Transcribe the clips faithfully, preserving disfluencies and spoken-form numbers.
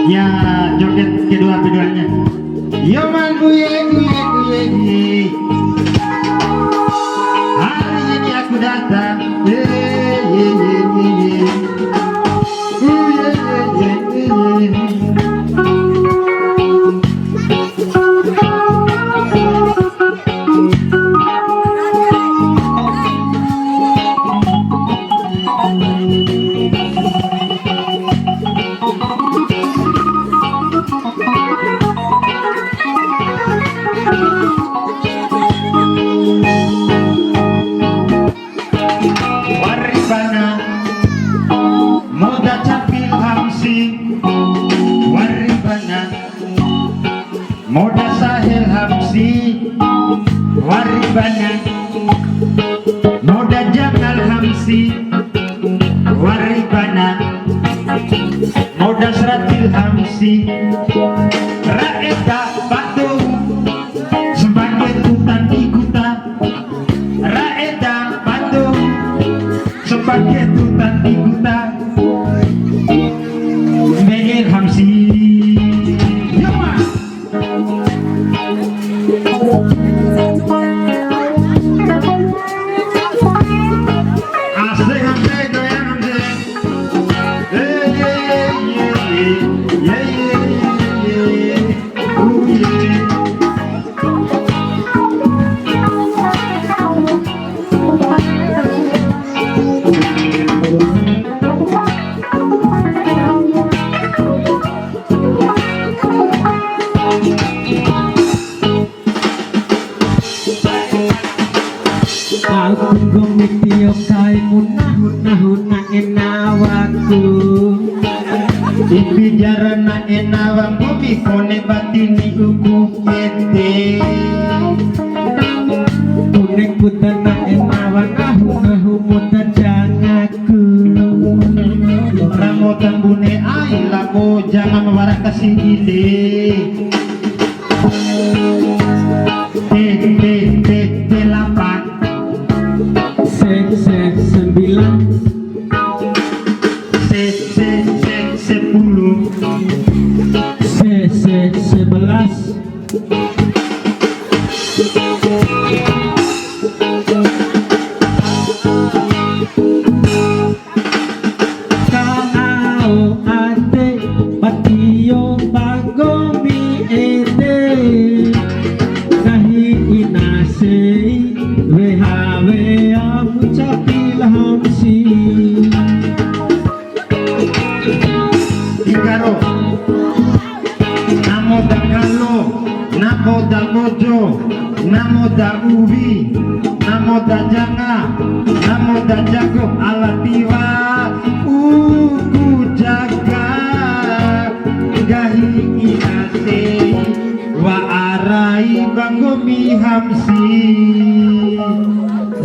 Ya, joget kedua-keduanya. Yo man, uye, uye, uye, uye. Hari ini aku datang. Ye, ye, ye, ye, ye. Uye, ye, ye, ye, ye. Waribana, moda capil hamsi. Waribana, moda sahel hamsi. Waribana, moda jamal hamsi. Waribana, moda sratil hamsi. Raeda batu sebagai tutan di kuta. Raeda batu sebagai tutan di kuta. Me'e hamsi. Yo, Mas. Asik, hamsi, goyang, hamsi. Eh, ye, ye, ye, ye. Ye, ye, ye, ye, ye. Uh, ye. Au ku nggomi tio kaimu nahu-nahu na'e nawaku. Ipi jara na'e nawa nggomi kone bati ni uku ede. Kone ku ta na'e nawa nahu-nahu mu ta jangaku. Ramo ta bune ai labo janga ma wara kasi inde. T, T, T, T delapan. C, C sembilan. C, C, C sepuluh. C, C sebelas. Ka ao ade ba tio ba nggomi ede, nggahi ina sei weha wea mu capi la hamsi. Tingkaro. Namo da kalo, namo da mbojo, namo da uwi, namo da janga, namo da jago, ala tiwa uku jaga, nggahi ina sei wa'a rai ba nggomi hamsi.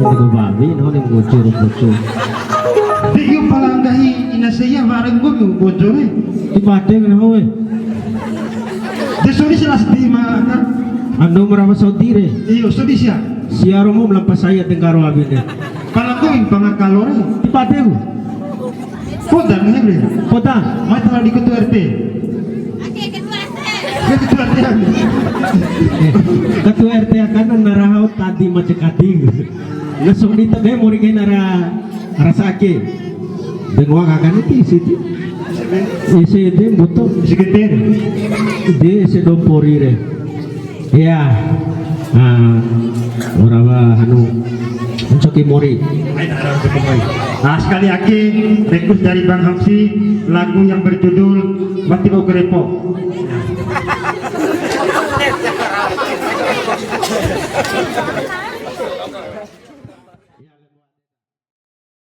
Ini ku babi, no, ni mbojo, mbojo. Di iu pala nggahi ina sei wa'a rai nggomi mbojo re. Di bade ngena hoe. De sodi sila sedi ma kan. Ando marawa sodi re. Iyo, sodi sia. Sia romo melampa saya tengkaro abine. Pala ko in pangakalo re. Di pate ku. Poda ni bre. Poda. Mai tala di ketua R T. Ketua R T. Ketua R T akan narahau tadi macam kadi. Langsung di tebe mori ke nara rasa ake. Dengoa kakak ni ti siti. Ese de mboto. Seketer. De ese dompori re. Iya. Nah, ora wa hanu ncoki mori. Nah, sekali lagi request dari Bang Hamsi, lagu yang berjudul Mati Bau Kerepo.